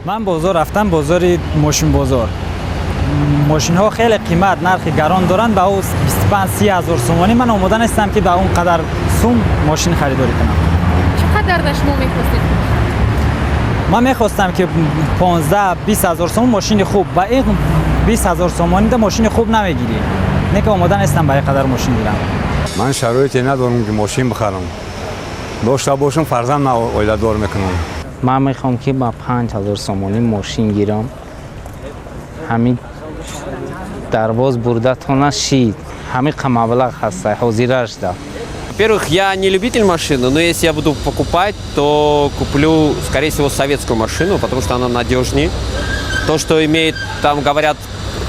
Ман бозор рафтам, бозори мошинбозор. Мошинҳо хеле қимат, нархи гарон доранд. Ба ӯ 25-30 ҳазор сомонӣ ман омода нестам, ки ба он қадар сум мошин харидорӣ кунам. Чӣ қадар да шумо мехостед? Ман мехостам, ки 15-20 ҳазор сомон мошини хуб. Ба ин 20 ҳазор сомонида мошини хуб намегирӣ. Не ки омода нестам ба ин қадар мошин гирам. Ман шароите надорам, ки мошин бихарам. Дошта бошам, фарзанд оиладор мекунам. Ман мехоҳам, ки ба 5000 сомонӣ мошин гирам, ҳамин дарвоз бурдатона шид, ҳамин қа маблағ ҳаста ҳозирашда. Во-первых, я не любитель машины, но если я буду покупать, то куплю, скорее всего, советскую машину, потому что она надежнее. То, что имеет, там говорят,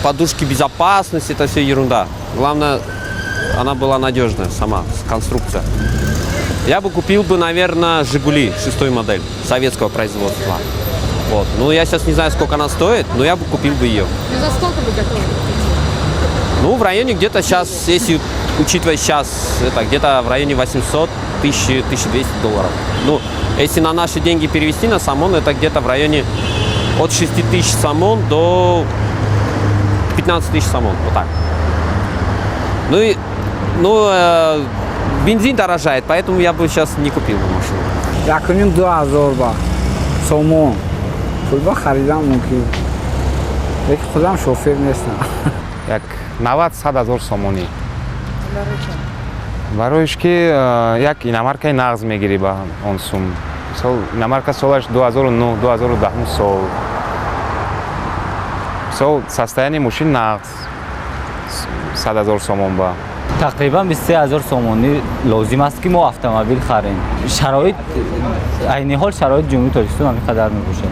подушки безопасности, это все ерунда. Главное, она была надежная сама, конструкция. Я бы купил бы, наверное, «Жигули», шестой модель, советского производства. Вот. Ну, я сейчас не знаю, сколько она стоит, но я бы купил бы ее. Ну, за сколько вы готовы купить? Ну, в районе где-то сейчас, если учитывать сейчас, это где-то в районе 800 тысяч, 1200 долларов. Ну, если на наши деньги перевести на сомон, это где-то в районе от 6 тысяч сомон до 15 тысяч сомон. Вот так. Ну и, ну, бензин дорожает, поэтому я бы сейчас не купил бы машину. 1,5-2 ҳазор ба сомон пул ба харидам мумкин, лекин худам шофер нестам. Як 90-100 ҳазор сомонӣ, бароиш ки як иномаркаи нағз мегирӣ ба он сум. Мисол, иномарка солаш 2009, 2010 сол, мисол, состояние мошин нағз, 100 ҳазор сомон ба. Тақрибан 23 ҳазор сомонӣ лозим аст, ки мо автомобил харем. Шароит, айни ҳол шароити Ҷумҳурии Тоҷикистон ҳамин қадар мебошад.